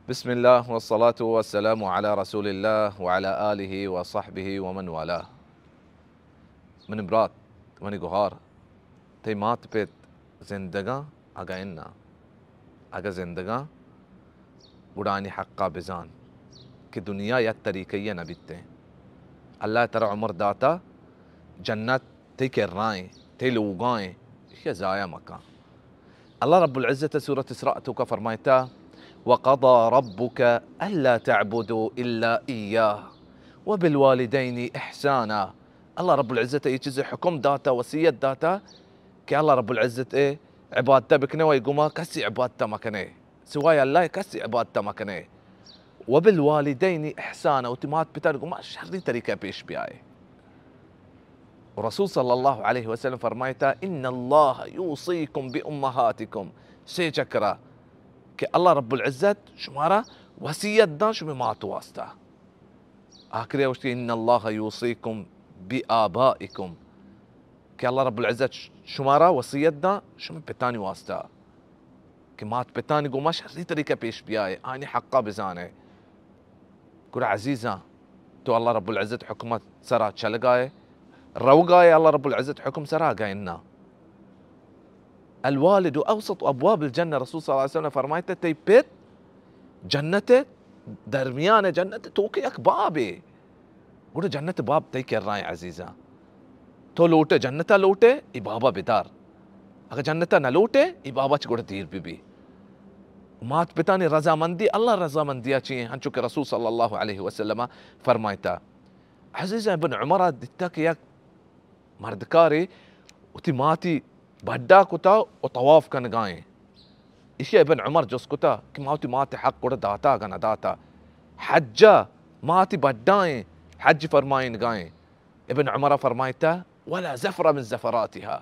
بسم الله والصلاة والسلام على رسول الله وعلى آله وصحبه ومن والاه. منی برات، منی گوھار، تئی مات پت زندگاں؟ اگاں اناں، اگاں زندگاں، گڑا آنی حقا بزان کہ دنیا یک طریقہ ء نہ بیتیں۔ اللہ تعالی عمر داتا، جنت تئی کرائیں، تئی لوگائیں، ایشی ضائع مکن۔ اللہ رب العزت سورۃ اسراء توکا فرمائتا، وقضى ربك الا تعبدوا الا اياه وبالوالدين احسانا۔ اللہ رب العزت یہ چیز حکم داتا، وصیت داتا کہ اللہ رب العزت عبادت بکنے و گما کسی عبادت مکنے، سوائے اللہ کسی عبادت مکنے۔ وبالوالدین احسانا، وتی مات پتان گما شری طریقہ پیش بیائے۔ رسول صلی اللہ علیہ وسلم فرمائتا، ان اللہ یوصیکم بامہاتکم، سے چکرا کہ اللہ رب العزت شمارا وصیت داں شمے مات واسطہ۔ آخری گوشتی، ان اللہ یوصیکم بآبائکم، کہ اللہ رب العزت شمارا وصیت داں شمے پتانی واسطہ کہ مات پتانی گوما شری طریقہ پیش بیائے، آنی حقا بزانے۔ گڑا عزیزاں، تو اللہ رب العزت حکمت سرا چلگائے، روگائے اللہ رب العزت حکم سرا گئے نا۔ الوالد اوسط ابواب الجنہ، رسول صلی اللہ علیہ وسلم فرمائتا، تئی پت جنت درمیان، جنت توکے یک بابے۔ گڑا جنت باب تئی کرائیں عزیزاں۔ تو لوٹے جنتا لوٹے، ای بابا بدار۔ اگر جنتا نہ لوٹے، ای بابا چ گڑا دیر بی بی۔ مات پتانی رضامندی اللہ رضامندیا چی ہیں، ہنچو کہ رسول صلی اللہ علیہ وسلم فرمائتا۔ عزیزاں، ابن عمر دیتا کہ یک مردکارے وتی ماتی بڈا کتا و طواف کنگائیں۔ ایشی ابن عمر جست کتا کہ ما وتی مات حق گڑا داتا اگا نہ داتا؟ حجا ماتی بڈائیں، حج فرمائینگائیں۔ ابن عمر فرمائتا، ولا زفر من زفراتها،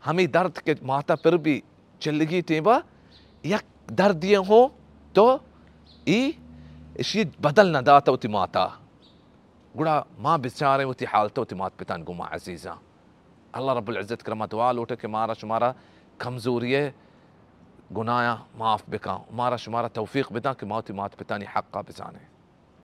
ہمیں درد کہ ماتا پر بی چلگی ٹیبا، یک دردی ہوں تو ای اشی بدل نہ داتا وتی ماتا۔ گڑا ما بچاریں وتی حالت وتی مات پتان گما عزیزاں۔ اللہ رب العزت کرا ما دعا لوٹے کہ مارا شمارا کمزوری گناہاں معاف بکاں، مارا شمارا توفیق بداں کہ ما وتی مات پتانی حقا بزانیں۔